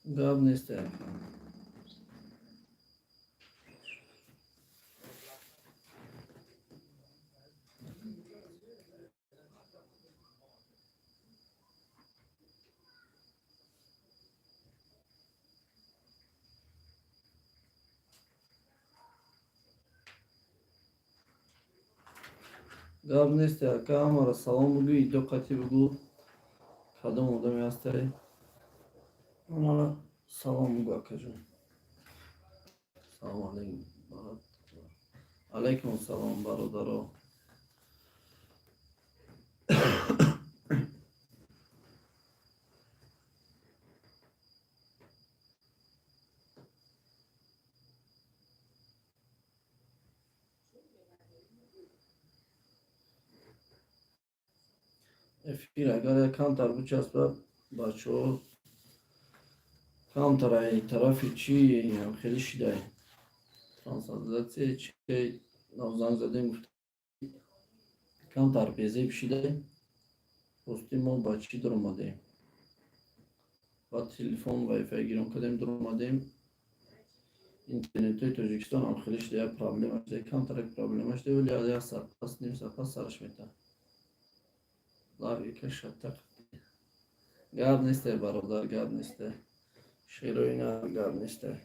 Гап несте. Гап несте, ака, ҳамаро салом бугӯ, идо қатӣ бугӯ. Кадом одаме ҳастай? Ҳамаро салом бугӯ, акаҷон. Салом алейкум. Алайкум салом, бародаро. Эфир агар як камтар бичаспад, бачаҳо, камтар ай тарафи чӣ хеле шидай, трансляция чи занг задем, гуфт, камтар безеб шидай. Рости, мо ба чӣ дуромадем? Ба телефон вайфай гирон кардем, дуромадем. Интернетҳои Тоҷикистон ҳам хеле шида, як проблема шида, камтарак проблема шида, вале як соат пас, ним соат пас сараш метавад. Лавика шатақ. Гап несте, бародар, гап несте. Шерои на, гап несте.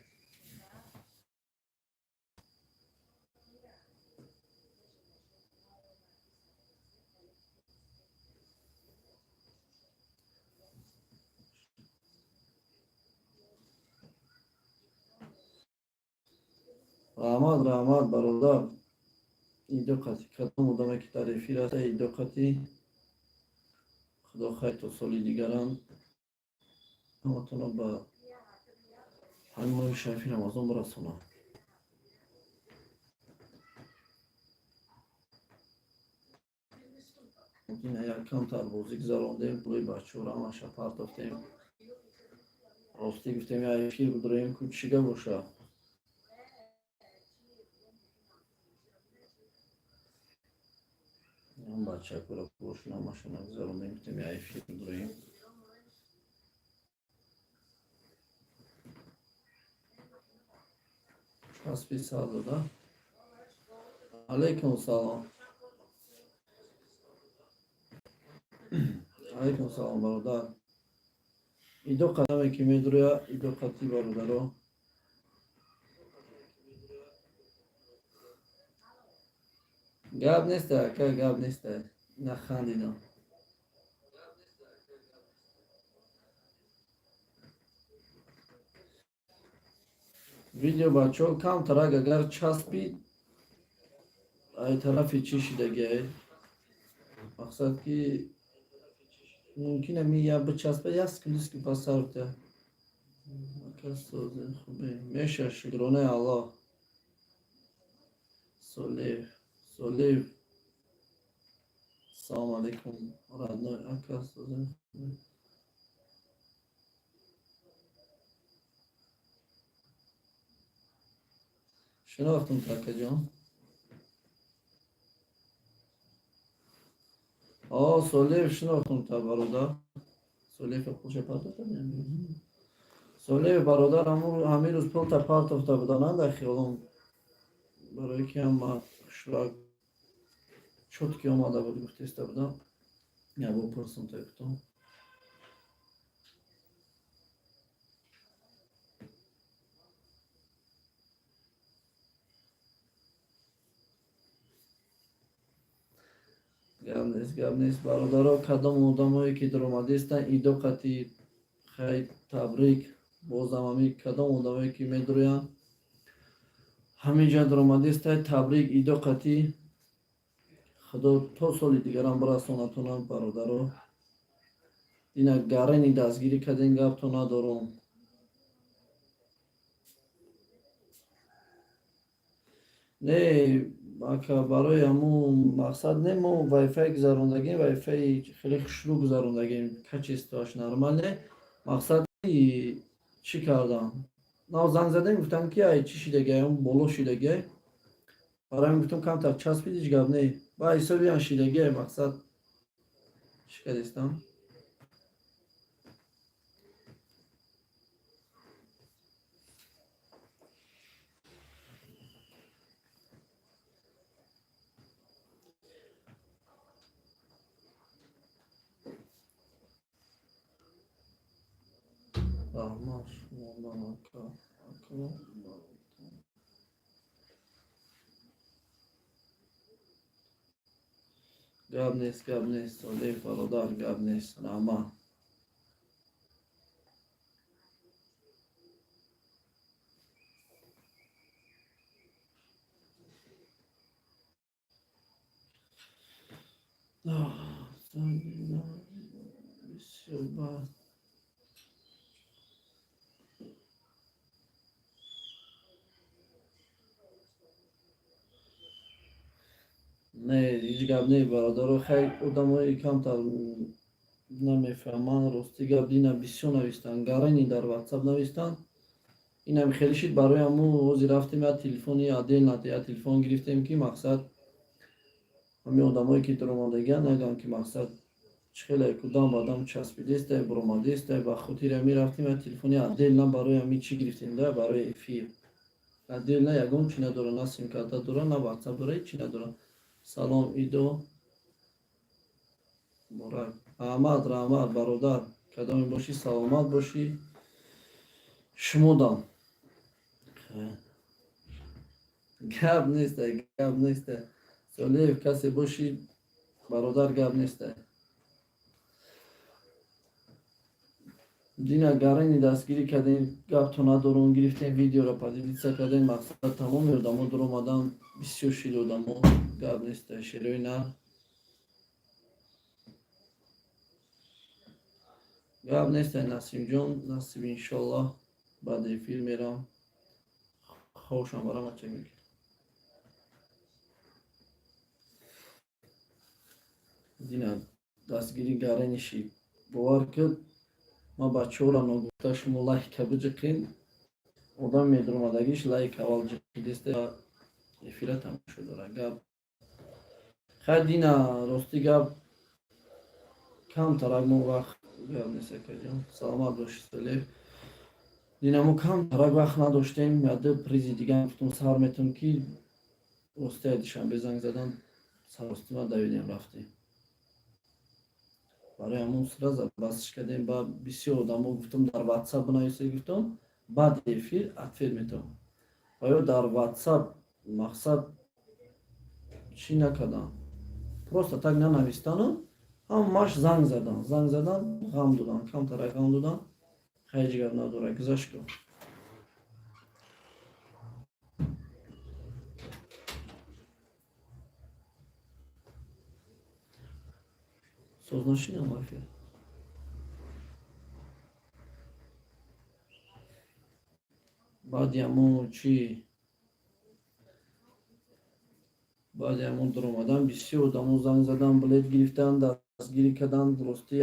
Раҳмат, раҳмат, бародар. Идо қати кадом одаме ки дар эфир аст, идо қати, худо хайр, то соли дигарам ҳаматонро ба ҳамин моҳи шарифи Рамазон бирасонам. Ина як камтар бозӣ гузарондем, пулои бачаҳоро ҳамаша партофтем. Ростӣ, гуфтем, як эфир будроем ку, чига боша. Бачакуро пулошон ҳамашона гузарондем, гуфтем, як эфир будроем. Часпи сар дода. Алайкум салом. Алайкум салом, бародар. Идо қадаме ки медурӯя, идо қатӣ, бародаро. Гап несте, ака, гап несте. Нахандидам. Видео, бачаҳо, камтарак агар часпид, ай тарафи чӣ шидагиай? Мақсад ки мумкин ами я бичаспа, як секунду ки пас сар битя. Ака, созе хубе. Меша, шукронаи Аллоҳ. Солеҳ, Солеҳ. Салому алейкум, родной, ака, созе. Шинохтум, акаҷон. О, Солеҳ, шинохтум та, бародар. Солеҳ пулша партофта? Солеҳ бародар ҳамин рӯз пулта партофта буда, дар хиёлом. Барои ки ҳама хушрак чётко омада буд, гуфтеста будам. Ябо пурсум та, гуфтам. Гап нест, гап нест, бародаро. Кадом одамое ки дуромадистанд, идо қати, хай, табрик. Бозам ҳами кадом одамое ки медурӯянд, ҳамин ҷа дуромадистай, табрик, идо қати, худо то соли дигарам бирасонатонам, бародаро. Ина гарени дастгирӣ кардем, гапто надорум. Не, ака, барои ҳамун мақсад не, мо вайфай гузарондагем, вайфаи хеле хушрӯ гузарондагем, качествоаш нормале. Мақсад чӣ кардам? Нав занг задем, гуфтам ки ай чӣ шидагиай, он боло шидагиай. Барои ҳамин гуфтам, камтар часпид, ҳеҷ гап не. Ба ҳисоби ан шидагиай, мақсад чӣ кардистам? Раҳмат шумодан, ака, ака. Гап нест, гап нест, Солеҳ бародар, гап нест, раҳмат. Бисёр бад. Не, ҳеҷ гап не, бародаро. Хай, одамои камтар намефаҳманд. Рости гап, дина бисёр навистанд, гарани дар Ватсап навистанд. Инам хеле шид. Барои ҳамун ҳозир рафтем, як телефони отдельно, як телефон гирифтем, ки мақсад ҳамин одамое ки дуромадагианд, нагӯянд, ки мақсад чӣ хеле кудам ба дам часпидестай, буромадестай. Ба хотири ҳамин рафтем, як телефони отдельно барои ҳамин чӣ гирифтем да, барои эфир. Отдельно ягон чӣ надора, на симкарта дора, на Ватсап дора, ҳеҷ чӣ надора. Салом, Идо муборак. Раҳмат, раҳмат, бародар, кадоме бошӣ, саломат бошӣ. Шумодам гап нестай, гап нестай. Солиев, касе бошӣ, бародар, гап нестай. Дина гарани дастгирӣ кардем, гапто надорум, гирифтем, видеоро поделиться кардем. Мақсад, тамоми одамо дуромадан, бисёр шид одамо. Гап нестай, шерои нар. Гап нестай, Насимҷон, насиб, иншоллоҳ, баъди эфир мерам, хобшам барам, ача мекунам. Дина дастгирӣ гарани шид, бовар куд, ман бачаҳоро ногуфта, шумо лайка биҷиқин, одам медуромадагиш лайк аввал ҷиқидеста, эфира тамошо дора. Гап хай, дина, рости гап, камтарак мо вақт. Гап нест, акаҷон, саломат бошӣ, Солеҳ. Дина мо камтарак вақт надоштем, яду призи дига гуфтум, сар метум, ки рости Душанбе занг задан, саростима давидем, рафтем. Барои ҳамон сразу басш кардем. Ба бисёр одамо гуфтам, дар Ватсап бинависед, гуфтам, баъди эфир ответ метавам. Ва ё дар Ватсап мақсад чӣ накардам, просто так нанавистану, ҳамаш занг задан, занг задан, ғам додан, камтарак ғам додан. Ҳеҷ гап надорад, гузашт кун. Соз нашинам эфир. Баъди ҳамон чӣ, баъди ҳамон дуромадан, бисёр одамо занг задан, билет гирифтан, дастгирӣ кардан. Рости,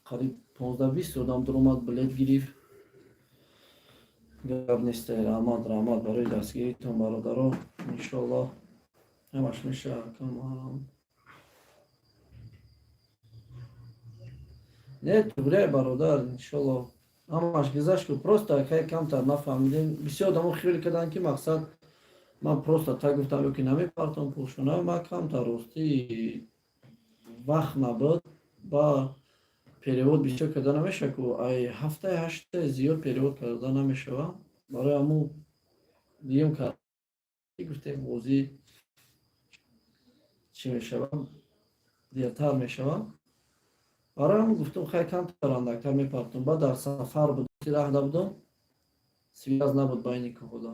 қариб 15-20 одам дуромад, билет гирифт. Гап нестай, раҳмат, раҳмат барои дастгиритон, бародаро. Иншоаллоҳ, ҳамаш мешавад. Камарам не, туғрияй, бародар, иншоаллоҳ, ҳамаш гузашт ку. Просто акай камтар нафаҳмидем. Бисёр одамо хиёл карданд, ки мақсад ман просто так гуфтам ё ки намепартом пулшона. Ман камтар, ростӣ, вақт набуд, ба перевод бисёр карда намешавад ку, ай ҳафтаи ҳашта зиёд перевод карда намешавад. Барои ҳамун диюм гуфтем, бозӣ чӣ мешавад, дертар мешавад. Барои ҳамун гуфтум, хай, камтар андактар мепартом. Баъд дар сафар буд, раҳда будам, связь набуд байни кӯҳода.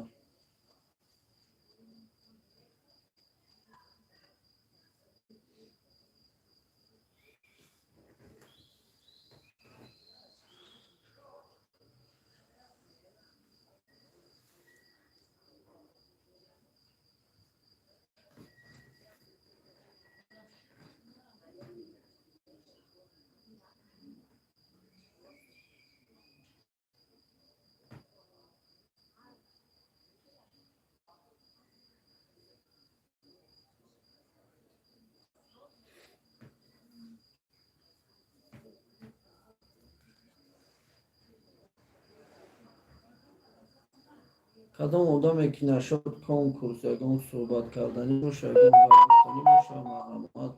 Кадом одаме ки нашод конкурс, ягон суҳбат карданӣ боша, ягон гап гуфтанӣ боша, марҳамат.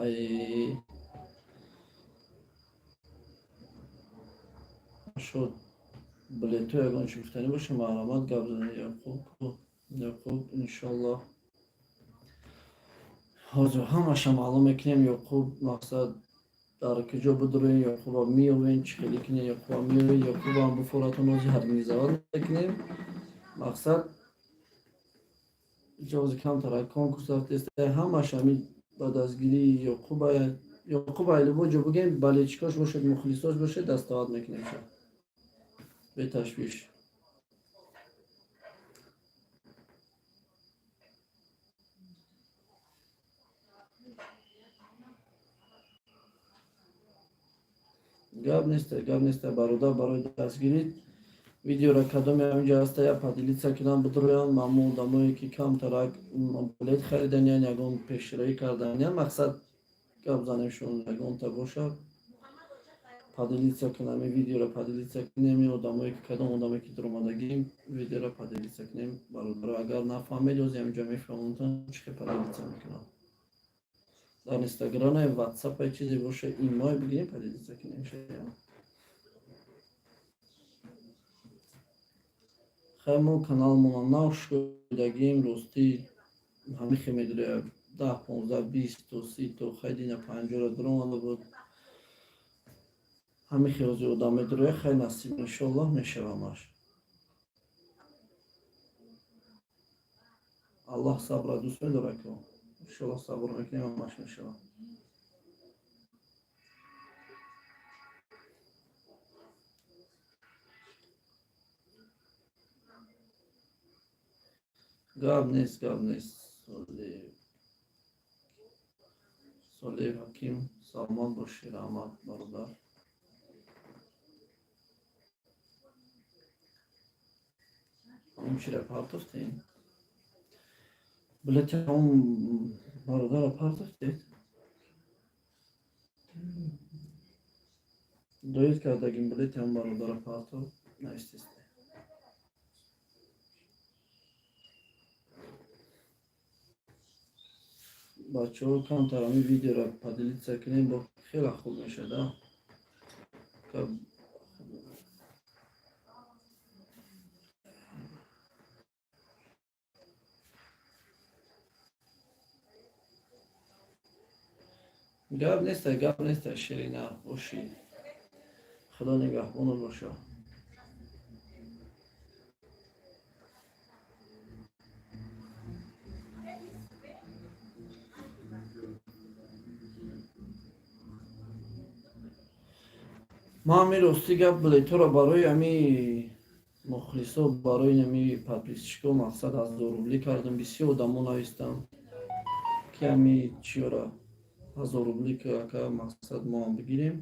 Ай нашод. Билето ягон чи гуфтанӣ боша, марҳамат, гап занед. Яқуб, Яқуб, иншоллоҳ, ҳозир ҳамаша маълум мекунем. Ёқуб, мақсад, дар куҷо бидуроем, Ёқуба меёвем, чӣ хеле кунем, Ёқуба меёвем, Ёқубам буфоратон ҳозир организовать мекунем. Мақсад, ҷози камтара конкурс рафтеста, ҳамаш ҳами ба дастгирии Ёқуба. Ёқуб айлубо ҷо бигем, болельщикош бошед, мухлисош бошед, дастоват мекунем ша, беташвиш. Гап неста, гап неста, бародар, барои дастгирӣ. Видеора кадоме ҳаминҷо ҳаста, я поделиться кунам, бидуроянд мамо одамое, ки камтарак билет хариданиян, ягон пешравӣ карданиян. Мақсад, гап занемшон, ягонта бошад, поделиться кунам, ин видеоро поделиться кунем. Ин одамое ки, кадом одаме ки дуромадагим, видеоро поделиться кунем, бародаро. Агар нафаҳмед, ози ҳаминҷо мефаҳмонтон, чӣ хел поделиться мекунам дар Инстаграме, Ватсапа, чизе боша, имой бигирем, поделиться кунем. Хай, мо каналмона нав шудагим, ростӣ, ҳамихе медуря 10, 15, 20 то, 30 то, хай, дина 50-ра дуромада буд. Ҳамихе ози одам медуроя. Хай, насиб, иншоллоҳ, мешавамаш. Аллоҳ сабра дӯст медорад ко, иншоллоҳ, сабр мекунем, ҳамаш мешавад. Гап нест, гап нест. Солиев Ҳаким, саломат бошӣ, раҳмат, бародар. Ҳамон чира партофтем, билети ҳамон бародарро партофтед, доид кардагим, билети ҳамон бародарро партоф наистист. Бачаҳо, камтар ҳамин видеоро поделиться кунем, бо хеле хуб мешад. Гап неста, гап неста, Ширина, бошӣ, Худо нигаҳбонат боша. Ман ҳами, ростӣ гап, билетҳоро барои ҳами мухлисо, барои ҳами подписчико, мақсад, 1000 рубли кардам. Бисёр одамо навистам, ки ҳами чиёра 1000 рубли ака, мақсад, мо ҳам бигирем.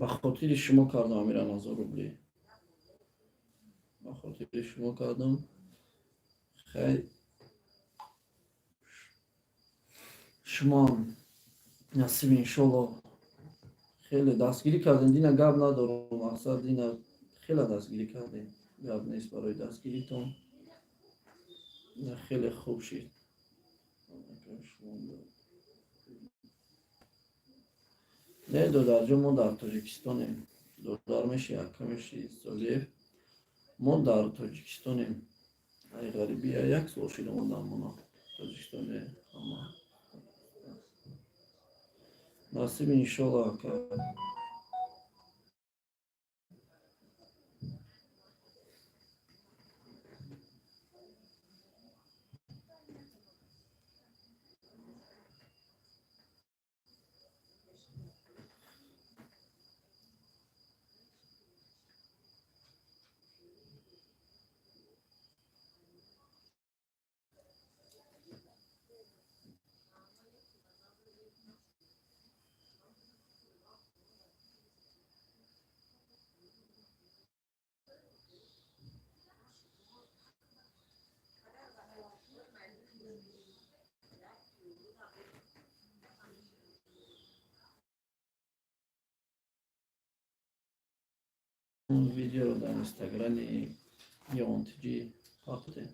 Ба хотири шумо кардам амиран 1000 рубли, ба хотири шумо кардам. Хай, шумоам насиб, иншолло. Хеле дастгирӣ кардем дина, гап надорам. Мақсад, дина хеле дастгирӣ кардем, гап нест, барои дастгиритон, хеле хуб шид. Не, додарҷон, мо дар Тоҷикистонем. Додар меши, ака меши, Солиев, мо дар Тоҷикистонем. Ай ғарибия як сол шид, омадам мона Тоҷикистоне ҳама. Насиб, иншолло, ака. Видеоро дар Инстаграми Ёнтиҷи партофтем.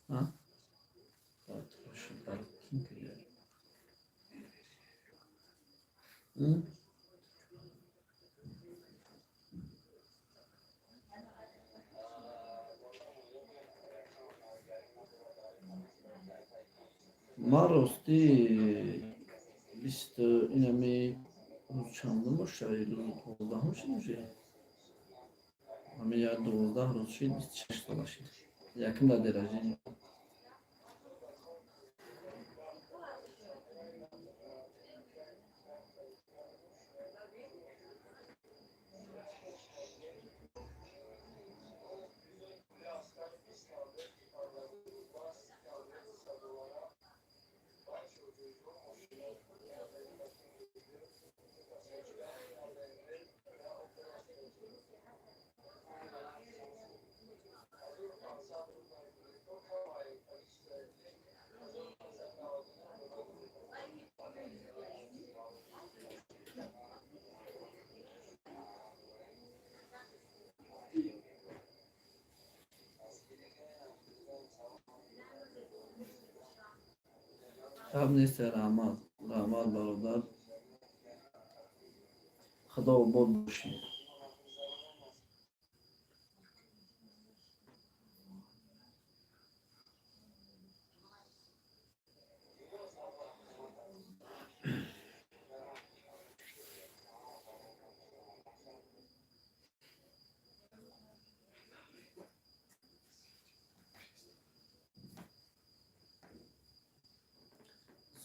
А? Дар ким киряр? Ман ростӣ бисту инами рӯз чандум боша, рӯзи 12-ум шид уже. Ҳамин як 12 рӯз шид, 26 сола шид. Якум дар день рождения. Гап нест, раҳмат, раҳмат, бародар. Худо обод бошӣ.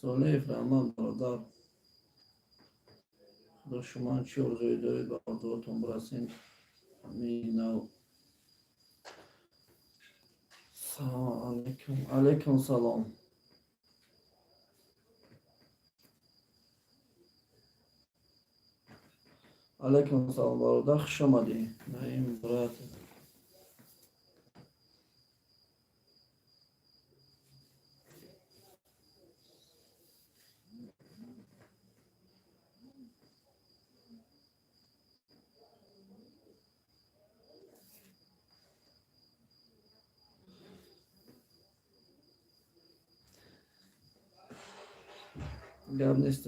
Солеҳ, раҳмат, бародар. Худо шумо чӣ орзуе доред, ба орзуотон бирасем. Ҳамин нав. Салому алайкум. Алайкум салом. Алайкум салом, бародар, хуш омадӣ. Наим брат. Гап нест.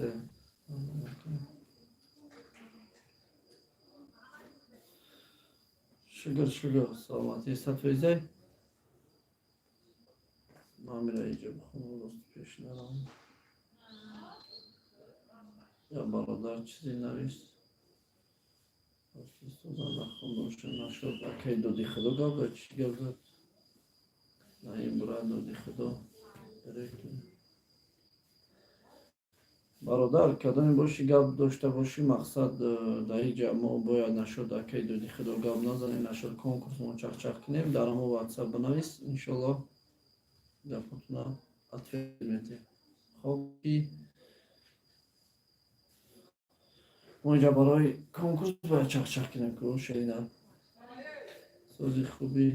Шукр, шукр, саломатӣ 100%-ай. Ман мира иҷо бихонам, рост пеш нарам. Я бародар чизе навист. Нахондамша нашуд. Акай доди худо гап зад, чӣ гап зад? Наим брат, доди худо. Бародар, кадоме бошӣ, гап дошта бошӣ, мақсад дар ин ҷа мо бояд нашуд акай доди худо гап назанем, нашуд конкурсмо чахчах кунем, дар ҳамо ватсап бинавис, иншоллоҳ гапотона ответ метиҳем. Хоб ки мо инҷа барои конкурс бояд чахчах кунем ку шерина. Сози хуби.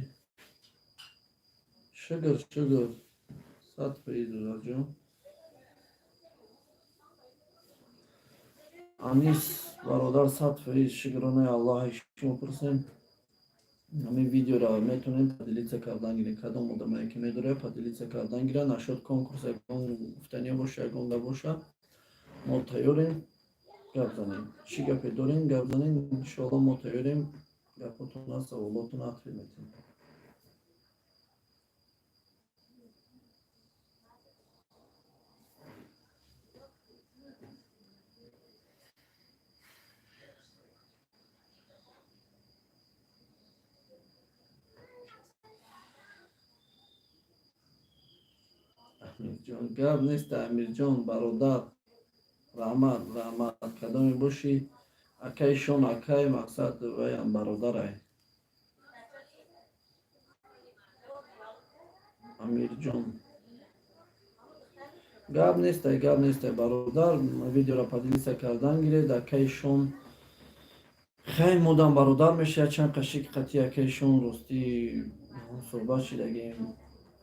Шукр, шукр. 100%, додарҷон. Анис бародар, 100%, шукронаи Аллоҳи шумо пурсем. Ҳамин видеоро метавонем поделиться кардан гирем. Кадом одамое ки медорад, поделиться кардан гирад. Нашуд конкурс ягон гуфтания боша, ягон гап боша, мо тайёрем гап занем. Чӣ гапе дорем, гап занем, иншоалло мо тайёрем гапотона, саволотона ответ метиҳем. Амирҷон, гап нест, Амирҷон бародар. Раҳмат, раҳмат. Кадоме бошӣ, акайшон, акай мақсад ваям бародарай. Амирҷон. Гап нестай, гап нестай, бародар. Видеоро поделиться кардан гиред, акайшон. Хай мудам бародар мешавад, чанд қашик қати акайшон ростӣ суҳбат шидагем.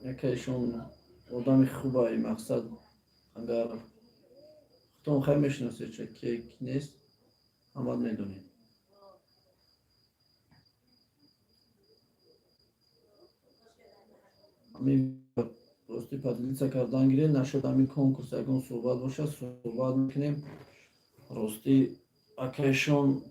Акайшон одами хубай, мақсад агар худтон хай мешиносед, ча ке ки нест, ҳамат медонед. Ҳамин ростӣ поделиться кардан гиред, нашуд ҳамин конкурс ягон суҳбат бошад, суҳбат мекунем. Ростӣ акайшон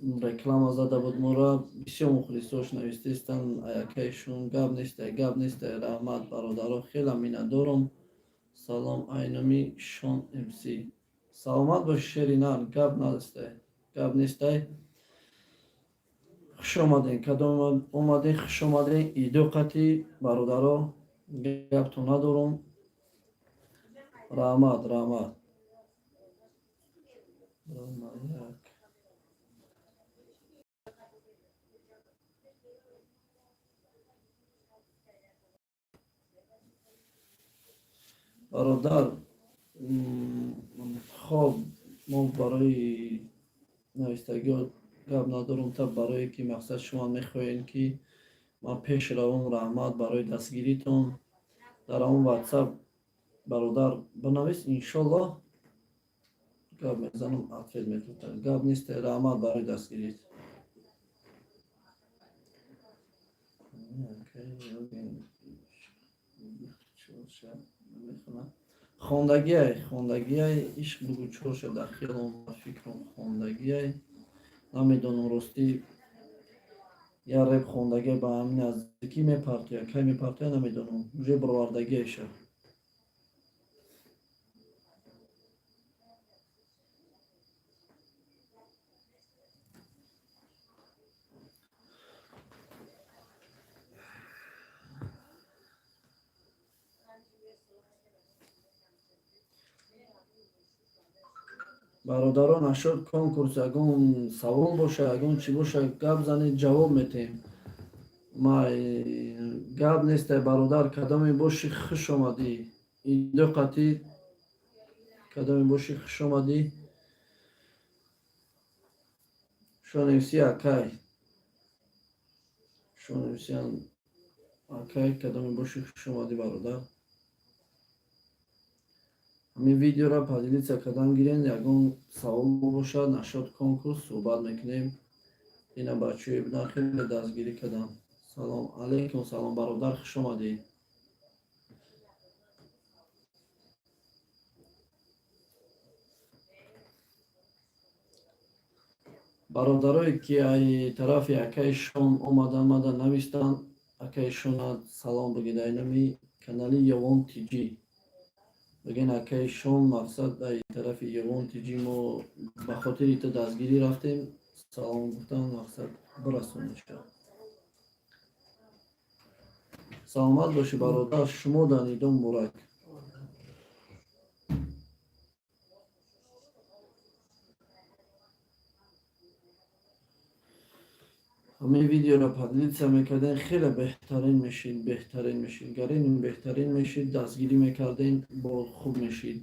реклама зада буд моро, бисёр мухлисош навистаистанд, акайшон гап нестай, гап нестай, раҳмат, бародаро, хеле миннатдорам. Салом, айноми Шон МС. Саломат боши, шери нар, гап надастай, гап нестай. Хуш омадем, кадом омадем, хуш омадем. Идо қати бародаро, гаптон надорум. Раҳмат, раҳмат. Як бародар, хоб, мо барои навистагиҳо гап надорум, та барое ки мақсад шумо мехоҳед, ки ман пеш равам. Раҳмат барои дастгиритон. Дар ҳамон Ватсап, бародар, бинавис, иншоллоҳ, гап мезанам, ответ метавонам. Гап нест, раҳмат барои дастгирит. Хондагиай, хондагиай, ишқ бугу чорша дар хиёлам ва фикрам хондагиай. Намедонам, ростӣ, я реп хондагиай, ба ҳамин наздикӣ мепартоя, кай мепартоя, намедонам, уже бировардагиайша. Бародарон, нашуд конкурс, ягон савол боша, ягон чӣ боша, гап занед, ҷавоб метиҳем. Ма гап нестай, бародар, кадоме бошӣ, хуш омадӣ. Идо қатӣ, кадоме бошӣ, хуш омадӣ. Шоневси акай, Шоневси акай, кадоме бошӣ, хуш омадӣ, бародар. Ҳамин видеоро поделиться кардан гирен. Ягон савол бошад, нашод конкурс, суҳбат мекунем. Ина бачаҳои будан, хеле дастгирӣ кардам. Салом алейкум, салом, бародар, хуш омадӣ. Бародарое ки ай тарафи акаи Шон омадан, мада навистанд, акаи Шона салом бигед, ай номи канали Ёвон Тиҷӣ бигӯен, акаи Шон, мақсад, ай тарафи Ёвон Тиҷӣ мо ба хотири ту дастгирӣ рафтем, салом гуфтан, мақсад, бирасониша. Саломат бошӣ, бародар, шумо дар нидо муборак. Ҳамин видеоро поделиться мекардем, хеле беҳтарин мешид, беҳтарин мешид, гарин беҳтарин мешид, дастгирӣ мекардем, бо хуб мешид.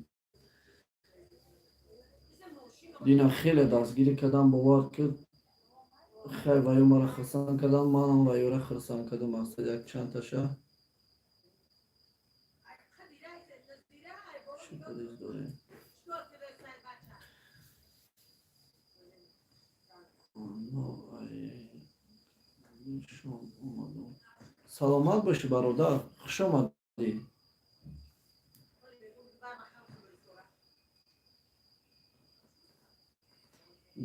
Дина хеле дастгирӣ кардам, бовар куд, хай, ваё мара хурсанд кардам, манам ваёра хурсанд кардам, мақсад, як чандташа чӣ приз дорем. Но ай шом омадам. Саломат бошӣ, бародар, хуш омадӣ.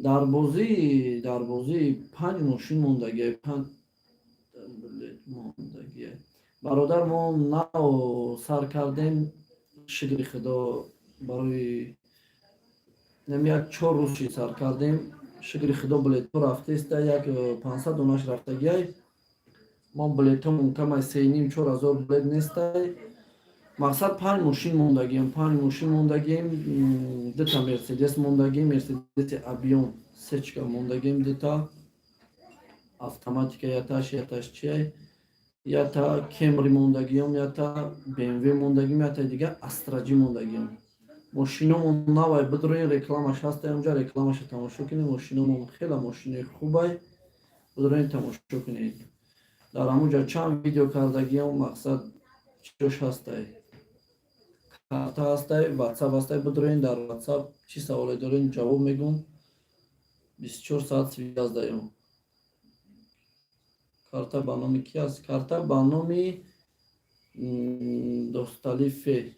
Дар бозӣ панҷ мошин мондагиай, панҷ билет мондагиай. Бародар, мо нав сар кардем, шукри Худо, барои нами як 4 рӯз шид сар кардем, шукри Худо, билетҳо рафтеста, як 500 донаш рафтагиай. Мо билетҳомон камай, сеним 4000 билет нестай. Мақсад, панҷ мошин мондагием, панҷ мошин мондагием, дута Мерседес мондагием, Мерседеси объём сечка мондагием, дута автоматика, яташ, яташ чиай, ята Кемри мондагиём, ята БМВ мондагием, ята дига Астраҷи мондагиём. Мошиномон навай, бидроин, рекламаш ҳастай онҷа, рекламаша тамошо кунед. Мошиномон хеле мошинои хубай, бидроин, тамошо кунед. Дар ҳамонҷа чанд видео кардагиём, мақсад, чиёш ҳастай, карта ҳастай, Ватсап ҳастай, бидроин, дар Ватсап чӣ саволе дорем, ҷавоб мегӯм, 24 соат связь даём. Карта ба номи ки аст? Карта ба номи Досталифе.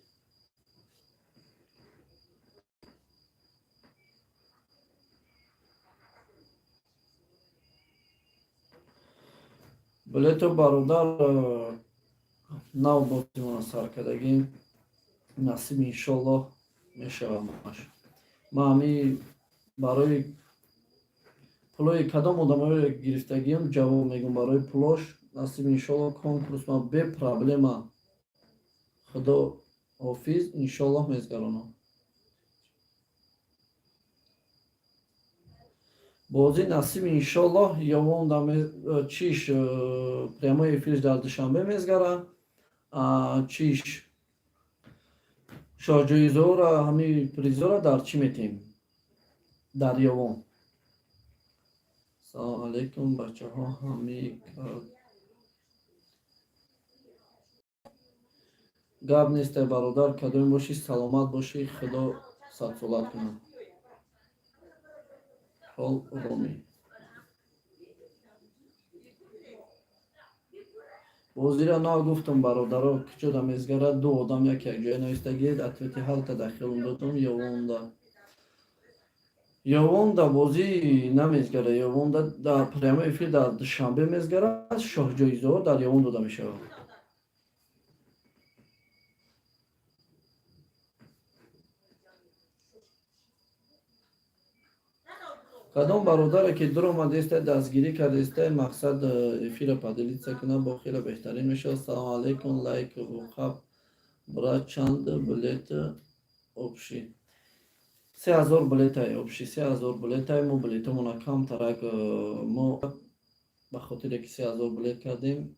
Билето, бародар, нав бозимона сар кардагим. Насиб, иншоллоҳ, мешавад. Ман ҳами барои пулои кадом одамое гирифтагиам ҷавоб мегӯм. Барои пулош, насиб, иншоллоҳ, конкурс ман бе проблема, худо ҳофиз, иншоллоҳ, мезгаронам. Бозӣ, насиб, иншоллоҳ, ёвонда чиш прямой эфирш дар Душанбе мезгара. Чиш шоҳҷоизора, ҳами призора дар чӣ метем? Дар Ёвон. Салому алайкум, бачаҳо. Ҳами гап нестай, бародар, кадоме бошӣ, саломат бошӣ, худо садсолат кунад. Ҳол ромӣ. Бозиро нав гуфтам, бародаро, куҷода мезгарад. Ду одам як якҷоя навистагиед, ответи ҳалта дахилум додам. Ёвонда, Ёвонда бозӣ намезгара. Ёвонда дар прямой эфир дар Душанбе мезгарад, шоҳҷоизаҳо дар Ёвон дода мешавад. Кадом бародаре ки дуромадеста, дастгирӣ кардеста, мақсад, эфира поделиться кунад, бо хеле беҳтарин мешавад. Салому алайкум, лайк буқаб, брат. Чанд билет общий? 3000 билетай общий, 3000 билетай. Мо билетамона камтарак, мо ба хотире ки 3000 билет кардем,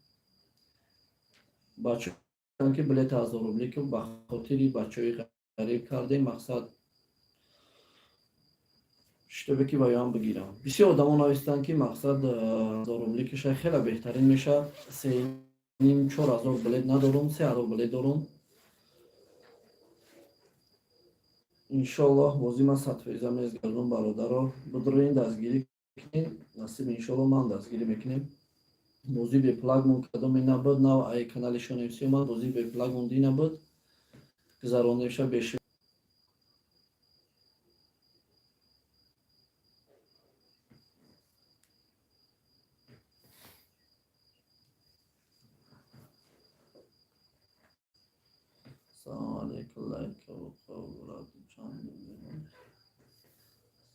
бачаҳо ки билет 1000 рубли ки ба хотири бачаҳои ғариб кардем, мақсад, шитобе ки ваёам бигирам. Бисёр одамо навистанд, ки мақсад, 1000 рубли киша хеле беҳтарин мешавад. Сеним 4000 билет надорум, 3000 билет дорум. Иншоллоҳ, бозӣ ман 100% мезгардум. Бародаро, бидроин, дастгирӣ кунем. Насиб, иншоллоҳ, ман дастгирӣ мекунем. Бозӣ беплагмон кадоме набуд, нав ай канали Шон МС омад. Бозӣ беплагмон ди набуд, гузаронеша беш. Салому алайкум, лайк брат, чанд?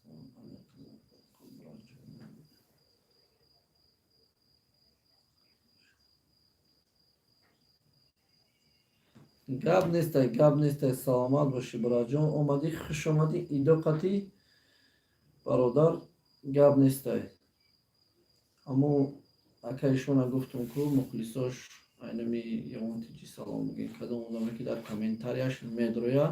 Салому алайкум, брат. Гап нестай, гап нестай, саломат бошӣ, братҷон. Омадӣ, хуш омадӣ, идоқатӣ, бародар, гап нестай. Аммо акаи шумо гуфтум ку, мухлисош айнами Явонтиҷи салом бигӯед. Кадом одаме ки дар комментарияш медроя,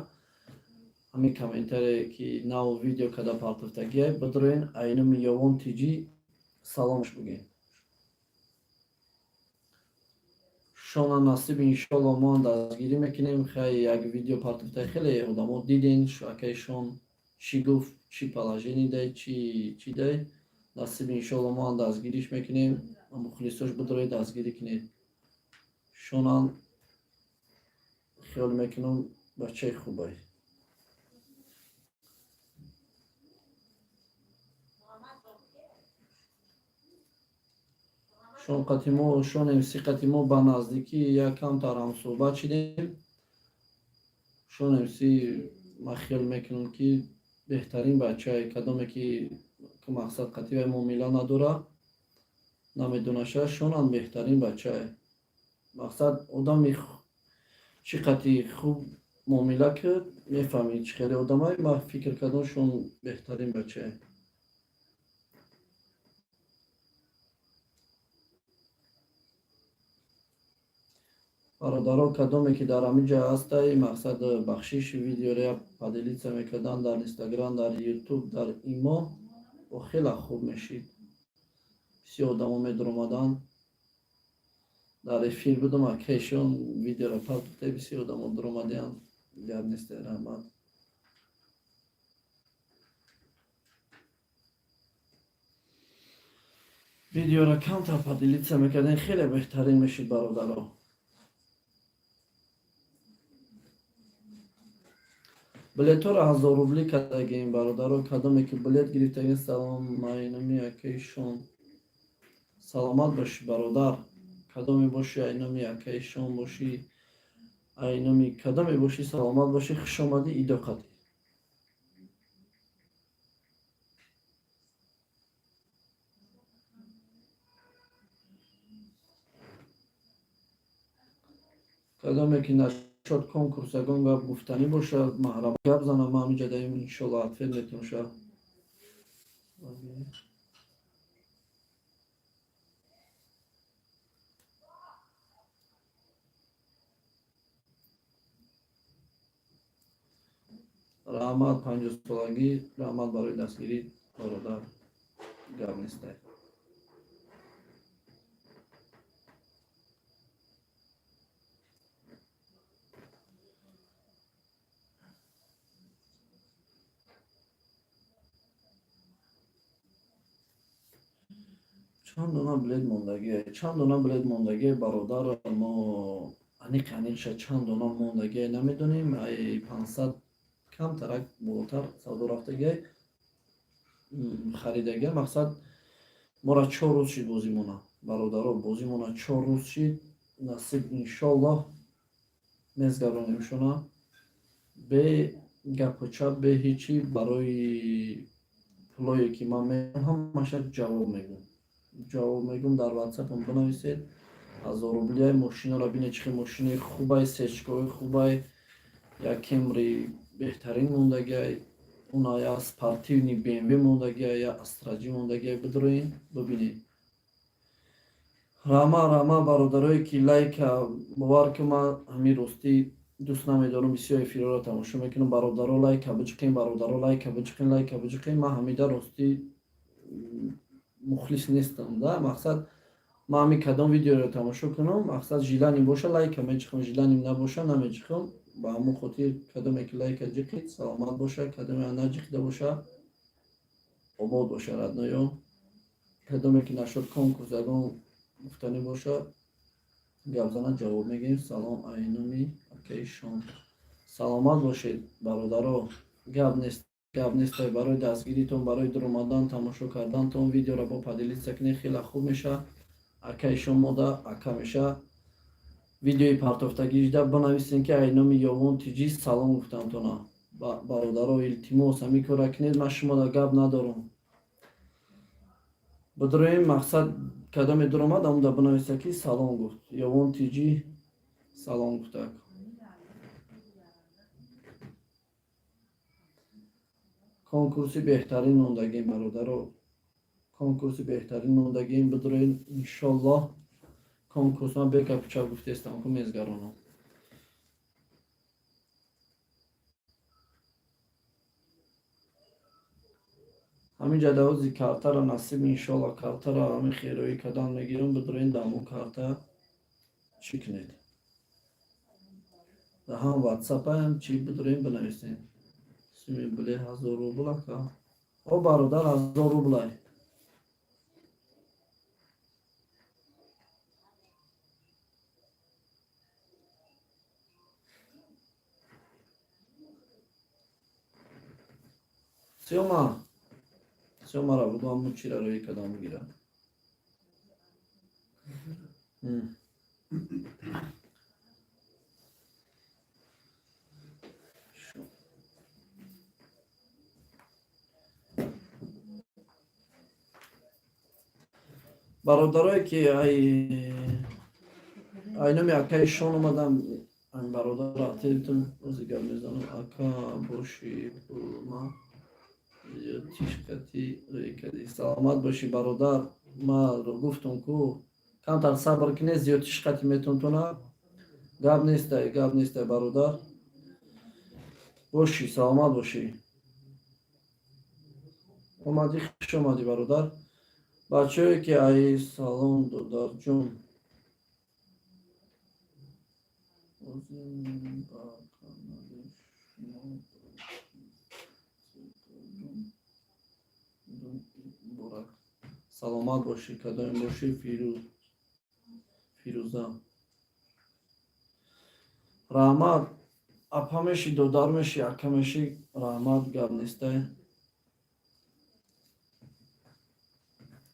ҳамин комментарие ки нав видео када партофтагия, бидроен, айнами Явон Тиҷи саломш бигӯед. Шона, насиб, иншолло, мо дастгирӣ мекунем. Хай, як видео партофта, хеле одамо диден, акаи шон чӣ гуфт, чӣ положение дай, чӣ дай. Насиб, иншолло, мо дастгириш мекунем. Мухлисош, бидроед, дастгирӣ кунед. Шонан хиёл мекунам, бачаи хубай. Шон қати мо, Шон МС қати мо ба наздикӣ якамтар ҳамсӯҳбат шидем. Шон МС, ман хиёл мекунам, ки беҳтарин бачае. Кадоме ки мақсад қати вай муомила надора, намедонаша, шонам беҳтарин бачае. Мақсад, одами чӣ қати хуб муомила кард, мефаҳмӣ чӣ хеле одамай. Ман фикр кардам, шон беҳтарин бачае. Бародаро, кадоме ки дар ҳамин ҷа ҳастай, мақсад, бахшиш, видеоро поделиться мекардан дар Инстаграм, дар Ютуб, дар Имо, бо хеле хуб мешид. Бисёр одамо медаромаданд. Дар эфир будам, акайшон видеоро партофта, бисёр одамо даромадианд. Гап нестай, раҳмат. Видеоро камтар поделиться мекардем, хеле беҳтарин мешид, бародаро. Билетҳоро 1000 рубли кардагем, бародаро. Кадоме ки билет гирифтагин. Салом, майноми акаи Шон. Саломат бошӣ, бародар. Кадоме бошӣ, айноми акаи Шон бошӣ. Айноми кадоме бошӣ, саломат бошӣ, хушомадӣ, идоқатӣ. Кадоме ки нашод конкурс ягон гап гуфтанӣ бошад, маҳрам гап занам, ман ҳаминҷа даим, иншолло, ответ метавон шавад. Раҳмат, 50-солагӣ, раҳмат барои дастгирӣ, бародар, гап нестай. Чанд дона билет мондагие? Чанд дона билет мондагие, бародар? Мо аниқ аниқша чанд дона мондагие намедонем. Ай 500 камтарак болотар савдо рафтагиай, харидагия. Мақсад, мора 4 рӯз шид бозимона, бародаро, бозимона 4 рӯз шид. Насиб, иншоллоҳ, мезгаронемшона бе гапу чап, бе ҳичи. Барои пулое ки ман ҳамаша ҷавоб мегӯм, ҷавоб мегӯм. Дар ватсапам бинависед. 1000 рублияй мошинаро бинед, чӣ хел мошинаи хубай, сечкои хубай, як Кемри беҳтарин мондагиай, уна я спортивный БМВ мондагиай, я Астраҷи мондагиай, бидроин, бибинед. Рама, рама, бародарое ки лайка, бовар ки ман ҳамин ростӣ дӯст намедорам, бисёр эфирҳоро тамошо мекунам. Бародаро, лайка биҷиқем, бародаро, лайка биҷиқем, лайка биҷиқем. Ман ҳамида ростӣ мухлис нестам да. Мақсад, ман ҳамин кадом видеоро тамошо кунам, мақсад, желание боша, лайка меҷиқам, желание набоша, намеҷиқам. Ба ҳамон хотир кадоме ки лайка ҷиқид, саломат боша, кадоме наҷиқида боша, обод боша, родной ё. Кадоме ки нашуд конкурс, ягон гуфтанӣ боша, гап зана, ҷавоб мегирем. Салом, айнуми акаи шон, саломат бошед, бародаро, гап нест, гап нестай. Барои дастгиритон, барои дуромадан, тамошо кардантон, видеоро бо поделиться кунед, хеле хуб мешавад. Акаи шон мода ака меша. Видеои партофтагида бинависем, ки айноми Ёвон Тиҷӣ салом гуфтамтона. Бародаро, илтимос, ҳамин кора кунед, ман шумода гап надорам. Бидроем, мақсад, кадоме дуромад, амуда бинависа, ки салом гуфт Ёвон Тиҷӣ, салом гуфтак. Конкурси беҳтарин мондагим, бародаро, конкурси беҳтарин мондагим, бидроен, иншоллоҳ. Конкурс ман бекапча гуфтестам ку мезгаронам. Ҳамин ҷадавози картара, насиб, иншолло, картара ҳамин хероӣ кардан мегирам. Бидроен, дамо карта чӣ кунед, дар ҳам ватсапаям чӣ, бидроен, бинависем. Суми биле 1000 рубл, ака? О, бародар, 1000 рублай. Сёма, Сёмара буду, ҳамун чира рӯи кадом бигирам. Бародарое ки айноми акаи шон омадам, бародар, атетон ози гап мезанам. Ака боши, ма тишкати рӯи кади. Саломат бошӣ, бародар. Ма гуфтам ку, камтар сабр кунед, зиёд тишқати метонтона. Гап нестай, гап нестай, бародар, бошӣ, саломат бошӣ. Омадӣ, хуш омадӣ, бародар. Бачаое ки ай, салом, додарҷон. Ба канали шумо муборак. Саломат бошӣ, кадоме бошӣ, Фирӯза. Раҳмат, апа мешӣ, додар мешӣ, ака мешӣ, раҳмат, гап нестай,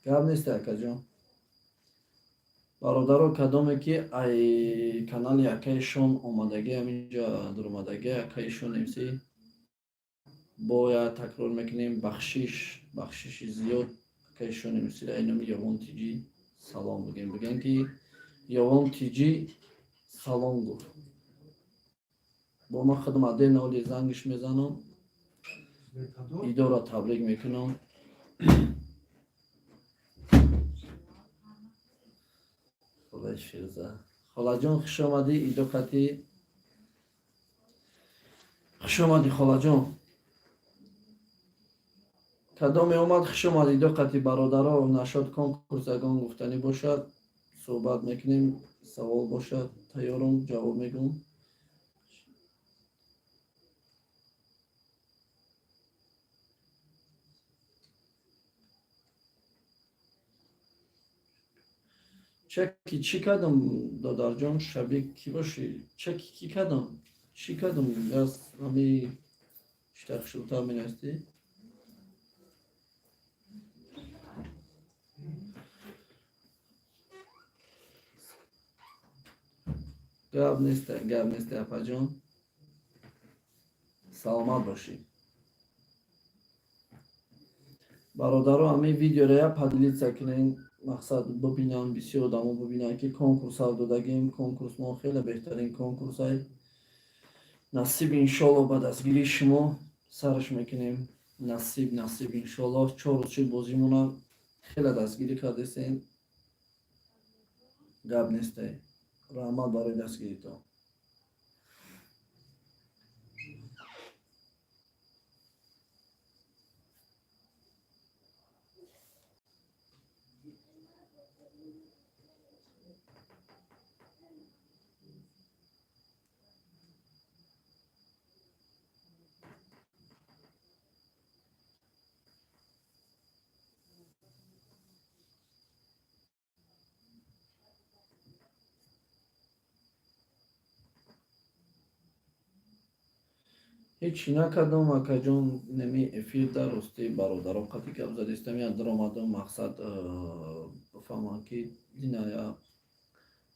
гап нестай, акаҷон. Бародаро, кадоме ки ай канали акаи Шон омадагӣ, ҳаминҷа дуромадагӣ, акаи Шон МС, бояд такрор мекунем, бахшиш, бахшиши зиёд. Акаи Шон МС ай номи Ёвон Тиҷӣ салом бигем, бигем ки Ёвон Тиҷӣ салом гуфт. Бо ман худам отдельно оли зангиш мезанам, идора табрик мекунам. Холаи Фирӯза, холаҷон, хуш омадӣ, идоқатӣ хуш омадӣ, холаҷон. Кадоме омад, хуш омад, идоқати. Бародаро, нашод конкурс ягон гуфтанӣ бошад, суҳбат мекунем, савол бошад, тайёрам, ҷавоб мегӯм. Чеки чӣ кардам, додарҷон? Шабик кӣ бошӣ? Чеки кӣ кардам, чӣ кардам? Аз ҳами штархшултар менавистӣ. Гап нест, гап нест, апаҷон, саломат бошӣ. Бародаро, ҳамин видеоро я поделиться кунед, мақсад бибинанд, бисёр одамо бибинанд, ки конкурс ҳал додагим. Конкурс мо хеле беҳтарин конкурсай. Насиб, иншолло, ба дастгирии шумо сараш мекунем. Насиб, насиб, иншолло. 4 рӯз шуд бозимона, хеле дастгирӣ кардесем, гап несте. Раҳмат барои дастгиритон. Ҳечи накардам, акаҷон, неми эфир дар рости бародарон қати гап задистам, я даромадам, мақсад бифаҳмам, ки дина я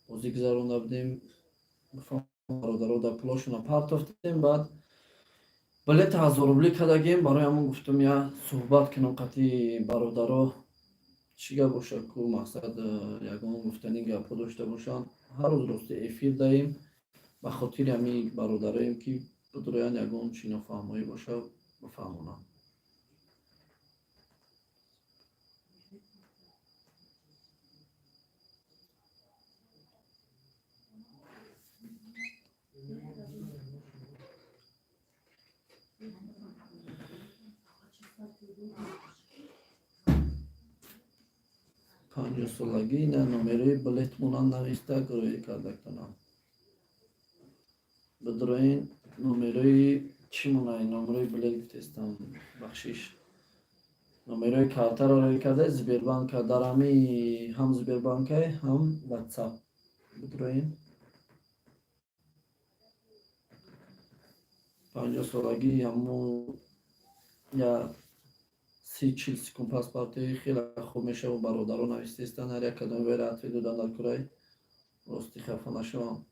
бозӣ гузаронда будем, бародаро дар пулошона партофтем, баъд билета 1000 рубли кардагем. Барои ҳамон гуфтам, я суҳбат кунам қати бародаро, чӣ гап бошад ку, мақсад ягон гуфтани гапҳо дошта бошанд. Ҳар рӯз рости эфир даем ба хотири ҳамин бародароем, ки бидроянд, ягон чӣ нофаҳмоӣ бошад, бифаҳмонанд. 50-солагӣ на номерои билетмонан нависта гурӯҳӣ кардактонам. Бидроин, номерои чӣ монай, номерои билет гуфтестам, бахшиш, номерои картаро рӯй карда Сбербанка, дар ҳами ҳам Сбербанкай, ҳам Ватсап бидроин. 50-солагӣ ҳамун я 30-40 секунд пас партои хеле хуб мешавад. Бародаро навистестанд, ҳар як кадоми вайра ответ додан дар курай, рости хафа нашавам.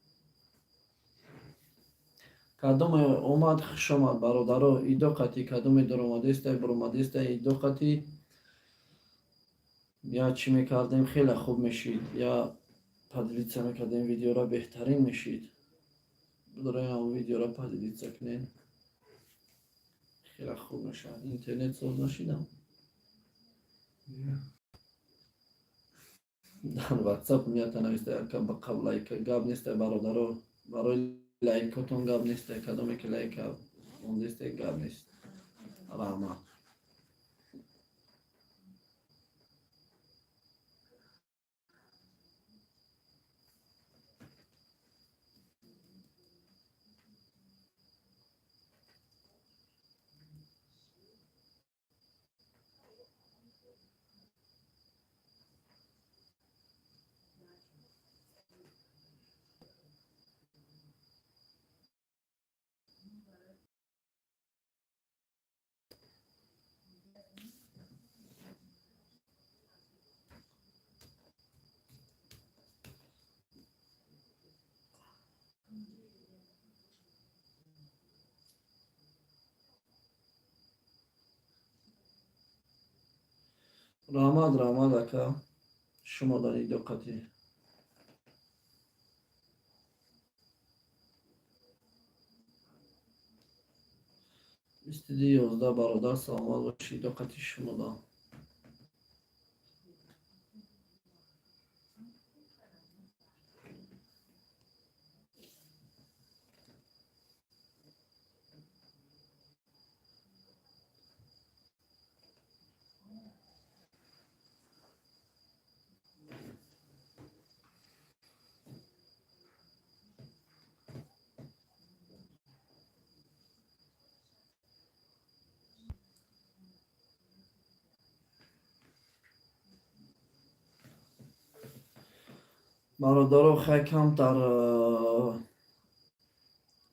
Кадоме омад, хуш омад, бародаро, идоқати. Кадоме даромадестай, буромадестай, идоқати. Я чӣ мекардем, хеле хуб мешид, я поделиться мекардем видеора, беҳтарин мешид. Бидороем, видеора поделиться кунед, хеле хуб мешавад. Интернет соз нашидам. Дар Ватсап мията нависта ба қабл лайка. Гап нестай, бародаро, барои лайкотон гап нестай. Кадоме ки лайка мондестай, гап нест, раҳмат. Раҳмат, раҳмат, ака, шумо дар идоқатӣ. 22-11, бародар, саломат бошӣ, идоқати шумо да. Бародаро, хай, камтар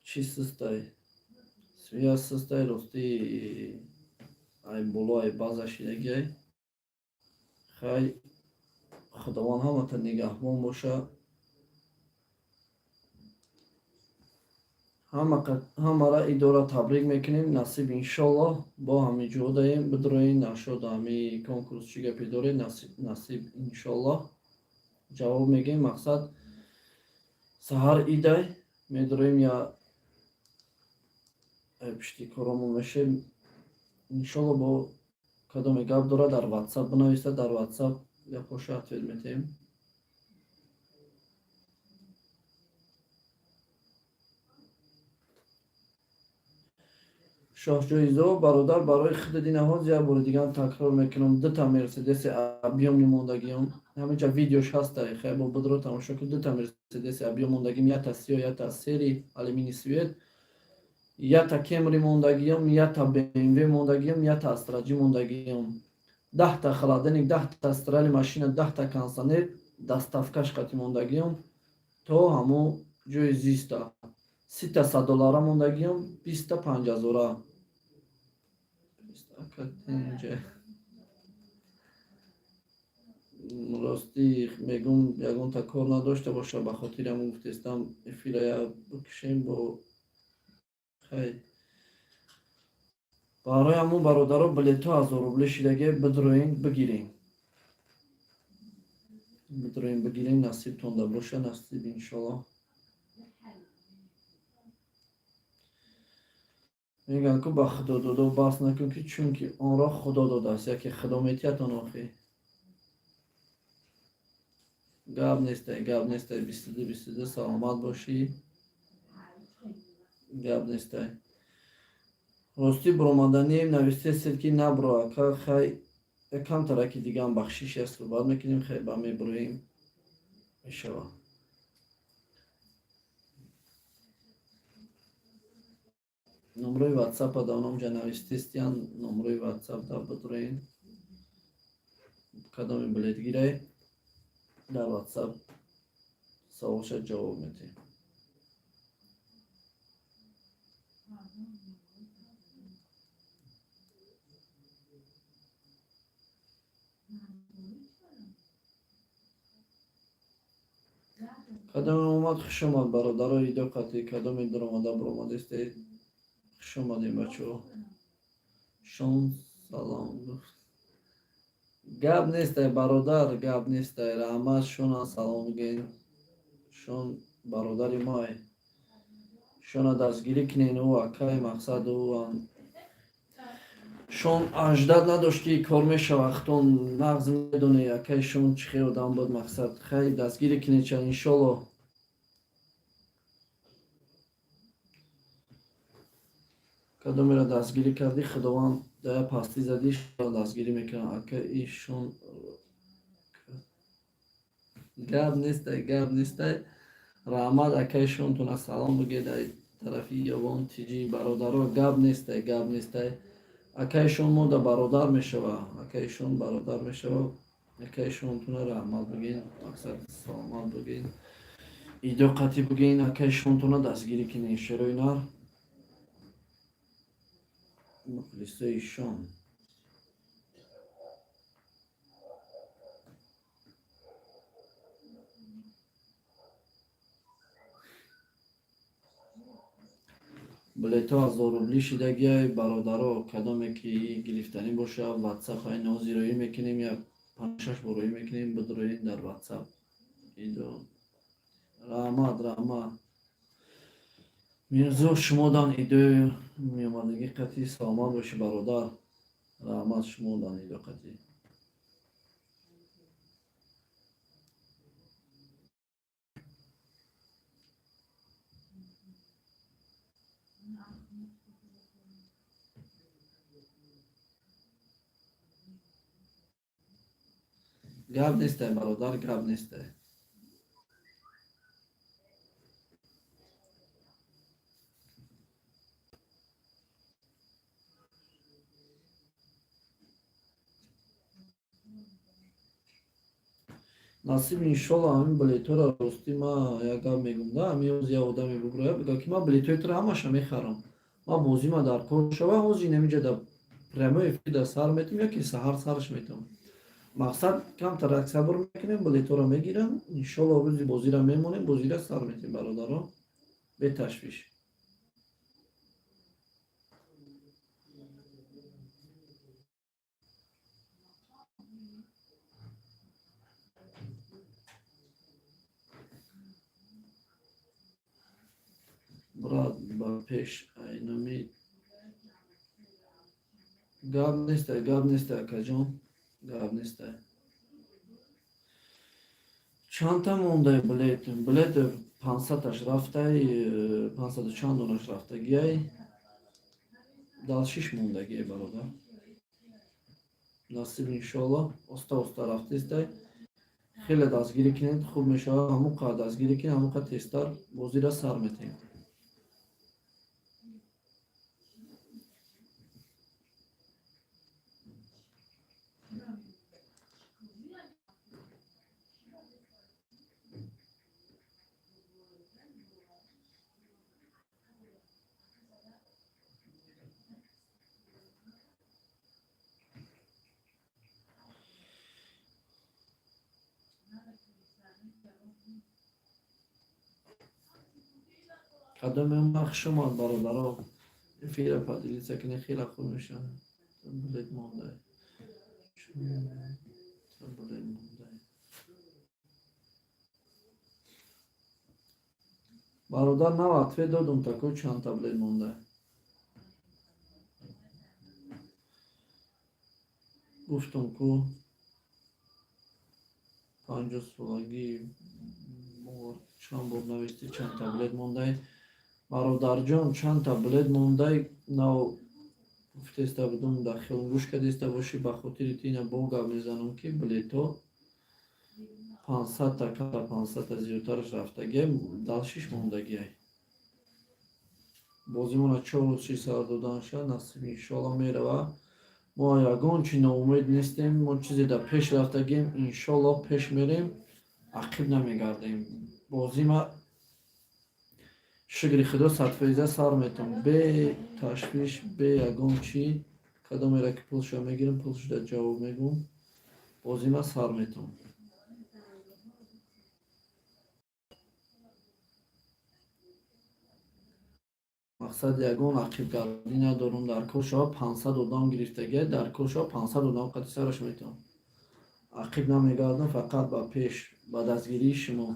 чӣ систай, связь систай, рости, ай боло, ай база шидагиай. Хай, Худованд ҳамата нигаҳбон боша. Ҳамара идора табрик мекунем. Насиб, иншоллоҳ, бо ҳами ҷодаем, бидроен нашод ҳами конкурс. Чӣ гапе доред, насиб, иншоллоҳ, ҷавоб мегӯем. Мақсад, саҳар идай медроем, я пишти коромон мешем, иншолло. Бо кадоме гап дорад, дар Ватсап бинависад, дар Ватсап гапоша ответ метаҳем. Шоҳҷоизо, бародар, барои худи динаҳоз як бори дигар такрор мекунам: дута Мерседеси объёмный мондагиём, ҳаминҷа видеош ҳаста, хай, бо будро тамошо кун. Дута Мерседеси объём мондагим, ята сиё, ята серый, алюминий цвет, ята Кемри мондагиём, ята БМВ мондагиём, ята Астраҷи мондагиём, 10-та холодильник, 10-та стиральный машина, 10-та кондиционер, доставкаш қати мондагиём то ҳамо ҷои зиста, 30-та 100 доллара мондагиём, 20-та 5000-а. Инҷа ростӣ мегум, ягонта кор надошта боша, ба хотири ҳамон гуфтестам, эфира я бикушем бо. Хай, барои ҳамон, бародаро, билетҳо 1000 рубли шидаге, бидроен бигирем, бидроен бигирем, насибтонда боша, насиб, иншоллоҳ. Мегӯянд ку, ба худо додо баҳс накун, ки чунки онро Худо додааст, яке Худо метиҳад он охи. Гап нестай, гап нестай. 22-22, саломат бошӣ, гап нестай. Ростӣ, буромаданием, навистесед, ки набро, ака. Хай, камтараки дигаам бахшиш я суҳбат мекунем, хай, ба мебуроем, мешавад. Номрои Ватсапа да ономҷа навистестиян, номрои Ватсап да бидроен, кадоми билет гирай, дар Ватсап саволша ҷавоб медиҳем. Кадоме омад, хуш омад, бародаро, идоқати, кадоме дуромада буромадистед, хуш омадем, бачаҳо. Шон салом гуфт. Гап нестай, бародар, гап нестай, раҳмат. Шона салом бигӯен, шон бародари мой, шона дастгирӣ кунен, ӯ акай, мақсад, ӯ шон аждад надошт, ки кор мешава. Худтон нағз медоне, акай шон чӣ хел одам буд. Мақсад, хай, дастгирӣ кунед ча, иншолло. Кадомеро дастгирӣ кардӣ, Худованд дая пастӣ задӣ, дастгирӣ мекунад. Ака ишон, гап нестай, гап нестай, раҳмат. Акаи шонтона салом бигӯед ай тарафи Ёвон Тиҷӣ, бародаро. Гап нестай, гап нестай. Акаи шон мода бародар мешава, акаи шон бародар мешава. Акаи шонтона раҳмат бигӯед, мақсад, саломат бигӯед, идоқатӣ бигӯед, акаи шонтона дастгирӣ кунед, шерои нар, мухлисои шон. Билетҳо 1000 рубли шидагиай, бародаро. Кадоме ки гирифтанӣ боша, Ватсап ай нозироӣ мекунем, як панҷшаш бороӣ мекунем, бидроен дар Ватсап. Идо, раҳмат, раҳмат, Мирзо, шумодан идои меомадагӣ қатӣ. Саломат бошӣ, бародар, раҳмат шумодан идо қатӣ. Гап нестай, бародар, гап нестай. Насиб, иншолло, ҳамин билетҳоро, ростӣ, ма як гап мегум да, ҳамин ҳоз як одаме бигӯя, бига ки ман билетҳои туро ҳамаша мехарам, ман бозима дар кор шава, ҳозир инамиҷа да прямой эфир да сар метум яки саҳар сараш метум. Мақсад, камтарак сабр мекунем, билетҳоро мегирам, иншолло, рӯзи бозира мемонем, бозира сар метем, бародаро, беташвиш. Брат, ба пеш айнами. Гап нестай, гап нестай, акаҷон, гап нестай. Чандта мондай билет? Билет 500-аш рафтай, 500-у чанд донаш рафтагиай, дальше-ш мондагиай, бародар. Насиб, иншоалло, оста оста рафтистай. Хеле дастгирӣ кунед, хуб мешавад. Ҳамон қадр дастгирӣ кунед, ҳамон қадр тезтар бозира сар метаҳем. Кадоме хуш омад, бародаро, эфира поделиться кунед, хеле хуб мешавад. Билет мондай, билет мондай, бародар. Нав ответ додум, такой чандта билет мондай. Гуфтум ку 50-солагӣ чанд бор навистӣ, чандта билет мондай, бародарҷон, чандта билет мондай. Нав гуфтеста будум, дар хиёл гӯш кардеста бошӣ, ба хотири тина бо гап мезанам, ки билетҳо 500-та, ката 500-та зиёдтараш рафтагиай, дальше-ш мондагиай. Бозимона 4 рӯз чи сар доданша, насиб, иншоалло, мерава. Мо ягон чи ноумед нестем, мо чизе дар пеш рафтагием, иншоалло, пеш мерем, ақиб намегардем. Бозима, шукри худо, 100% сар метам, бе ташвиш, бе ягон чӣ. Кадомеро ки пулшо мегирам, пулшда ҷавоб мегӯм, бозима сар метам. Мақсад, ягон ақибгардӣ надорум. Дар кор шава, 500 одам гирифтагиай, дар кор шава, 500 одам қати сараш метавон, ақиб намегардам, фақат ба пеш, ба дастгирии шумо.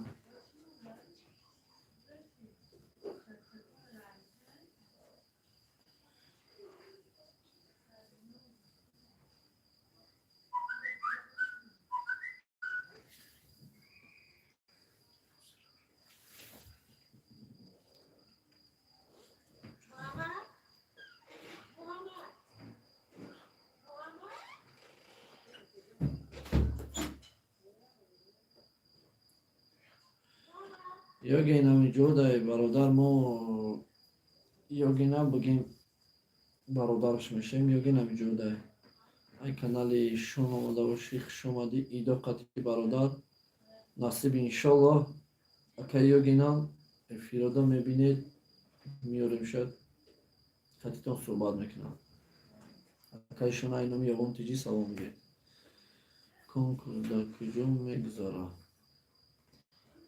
Ёгин ҷодай, бародар, мо ёгина бигем, бародараш мешавем. Ёгин ҷодай, ай канали шон омода бошӣ, хушомадӣ, идо қатӣ, бародар. Насиб, иншоллоҳ, ака ёгинам эфирода мебинед, меёрем, шояд қатитон суҳбат мекунам. Акаи шон ай номи Ягон Тиҷӣ салом мегӯед. Конкурс дар куҷо мегузарад,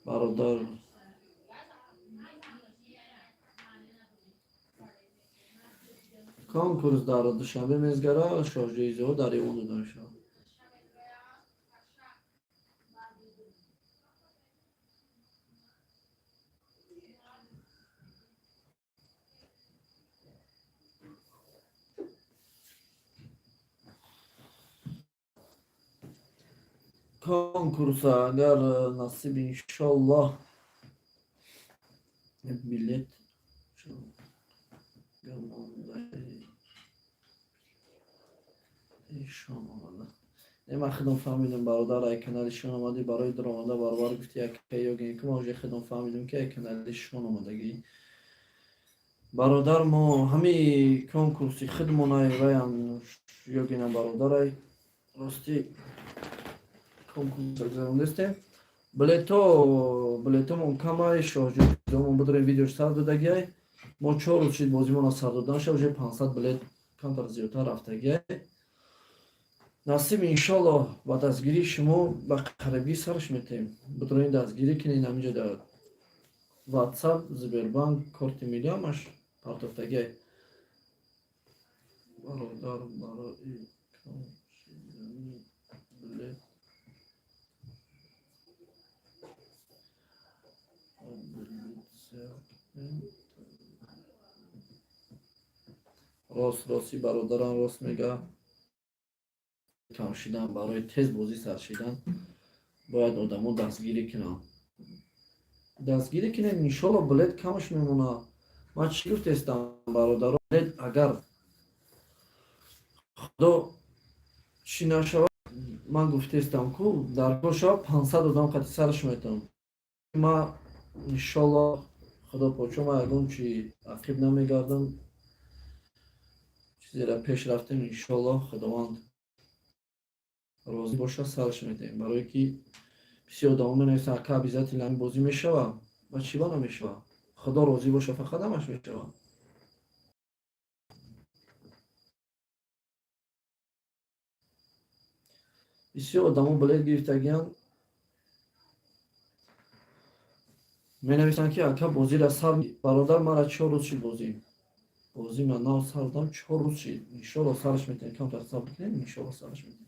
бародар? Конкурс дар Душанбе мезгара, шоҳҷоизаҳо дар Эвон дода мешавад. Конкурса агар насиб, иншоллоҳ, билет шон омада. Ман худам фаҳмидам, бародар, ай канали шон омадӣ барои даромада баробар гуфти яка ёгин ки ман уже худам фаҳмидам, ки ай канали шон омадагӣ. Бародар, мо ҳами конкурси худмонай, ваям ёгинам, бародарай. Рости, конкурс гузарондастем. Билетомон камай, шоҳҷоизомон бидорем, видеош сар додагиай. Мо 4 рӯз шид бозимона сар додан ша, уже 500 билет камтар зиёдтар рафтагиай. Насиб, иншоллоҳ, ба дастгирии шумо ба қарибӣ сарш метем. Бидорем, дастгирӣ кунед. Ҳаминҷо дар WhatsApp, Сбербанк, корти миллӣ ҳамаш партофтагиай. Бародар, барои кам шидани билет обелитсия. Рост, рости, бародарам рост мега. Кам шидан, барои тез бозӣ сар шидан бояд одамо дастгирӣ кунанд. Дастгирӣ кунем, иншолло, билет камаш мемонад. Ман чӣ гуфтестам, бародаро? Билет агар худо чӣ нашавад, ман гуфтестам, ку дар кор шавад, 500 одам қати сараш метавонам. Ман, иншолло, худо почо, ман ягон чи ақиб намегардам. Чизера пеш рафтем, иншолло, худованд розӣ бошад, сараш метаҳем. Барое ки бисёр одамо менависанд: «Ака, обязательно ҳамин бозӣ мешавад?» Ва чӣ ба намешавад? Худо розӣ боша, фақат ҳамаш мешавад. Бисёр одамо билет гирифтагианд, менависанд, ки ака, бозира сар. Бародар, мара 4 рӯз шид бозӣ ман нав сар додам, 4 рӯз шид. Иншолло, сараш метаҳем. Камтар сабр кунем, иншолло, сараш метаҳем.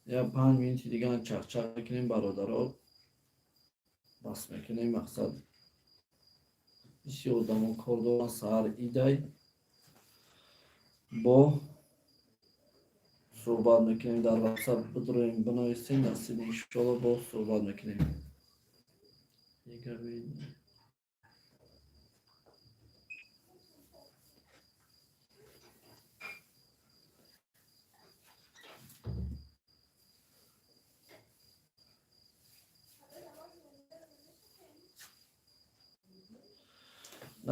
Я 5 минути дигар чақчақ мекунем, бародаро, бас мекунем. Мақсад, бисёр одамо кор доранд, саҳар идай. Бо суҳбат мекунем дар WhatsApp, бидроем, бинависем. Насиб, иншолло, бо суҳбат мекунем. Дигар.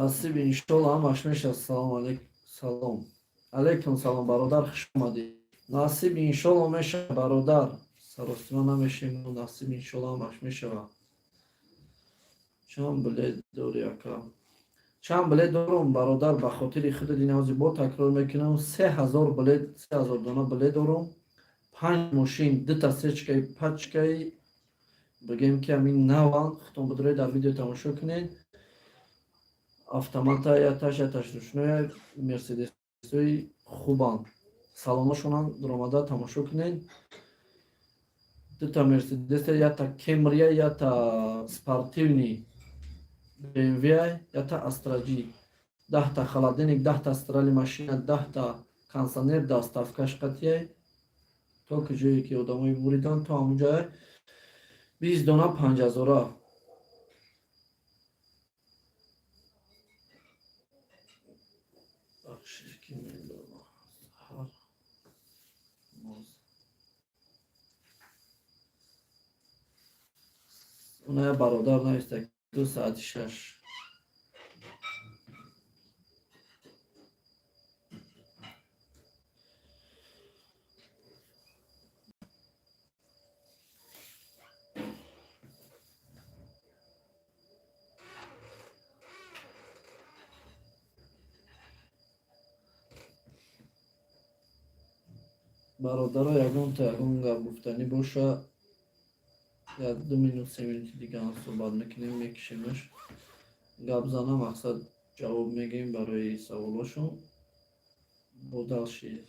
Насиб, иншолло, ҳамаш мешавад. Салом алейкум, салом алейкум, салом, бародар, хуш омадӣ. Насиб, иншолло, мешавад, бародар, саросима намешем. Насиб, иншолло, ҳамаш мешавад. Чанд билет дорӣ, ака? Чанд билет дорум, бародар? Ба хотири худат ин бо такрор мекунам: 3000 билет, 3000 дона билет дорум, панҷ мошин, дута сечкаи пачкаи, бигем, ки ҳамин наванд. Худтон бидоред, дар видео тамошо кунед. Автомата яташ, яташ ручной, мерседесҳои хубанд, салоношонам дуромада тамошо кунед. Дута мерседес, ята кемрия, ята спортивный БМВ, ята Астра Ҷи, 10-та холодильник, 10-та стиральный машина, 10-та кондиционер, доставкаш қатияй то куҷое ки одамои буридан, то ҳамунҷое. 20 дона панҷҳазора. Бахшиш, ки медонам саҳар боз оная бародар нависта, 2 саати 6. Бародаро, ягонта ягон гап гуфтанӣ боша, як 2 минут, 3 минути дига суҳбат мекунем, мекишемаш. Гап зана, мақсад, ҷавоб мегӯем барои саволошон. Бо дальше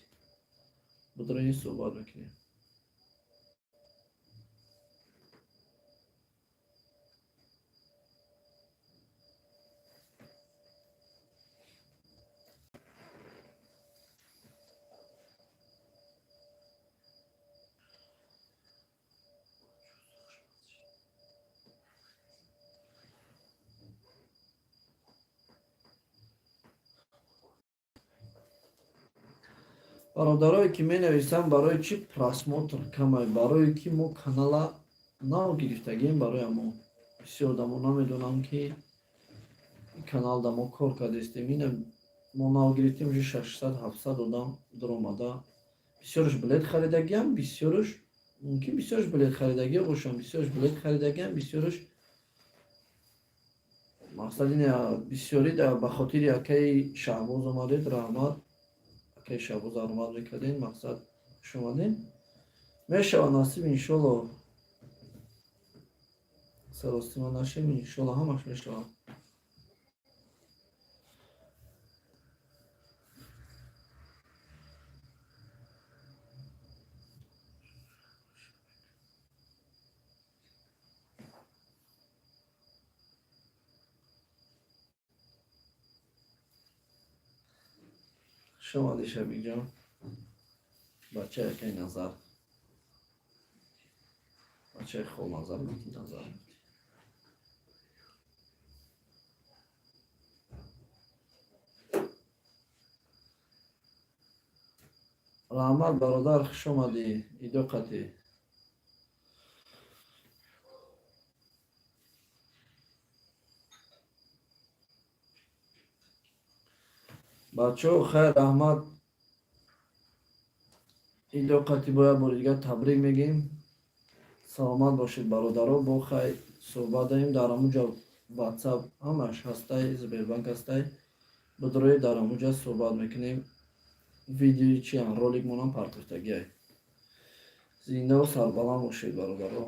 будроин суҳбат мекунем. Бародарое ки менависам, барои чӣ просмотр камай? Барое ки мо канала нав гирифтагием, барои мо бисёр одамо намедонам, ки каналда мо кор кардастем. Ина мо нав гирифтем, уже 600, 700 одам дуромада. Бисёрш билет харидагиам, бисёрш мумкин, бисёрш билет харидагӣ бошам, бисёрш билет харидагиам, бисёрш, мақсад, ина бисёри ба хотири акаи Шаҳбоз омадед. Раҳмат, акаи Шаҳбоз, ҳурмат мекардем, мақсад, хуш омадем. Мешава, насиб, иншолло. Саростима нашем, иншолло, ҳамаш мешавад. Хуш омадӣ, Шабиҷон, бачаи акаи Назар, бачаи Холназар гуфти, Назар гуфти. Раҳмат, бародар, хуш омадӣ, идоқатӣ. Бачаҳо, хайр, раҳмат. Идоқати бо як бори дигар табрик мегӯем. Саломат бошед, бародаро. Бо хай суҳбат даем дар ҳамуҷа. Ватсап ҳамаш ҳастай, Сбербанк ҳастай, бидроед, дар ҳамуҷа суҳбат мекунем. Видеои чиам, ролик монам партофтагиай. Зиндаву сарбаланд бошед, бародаро.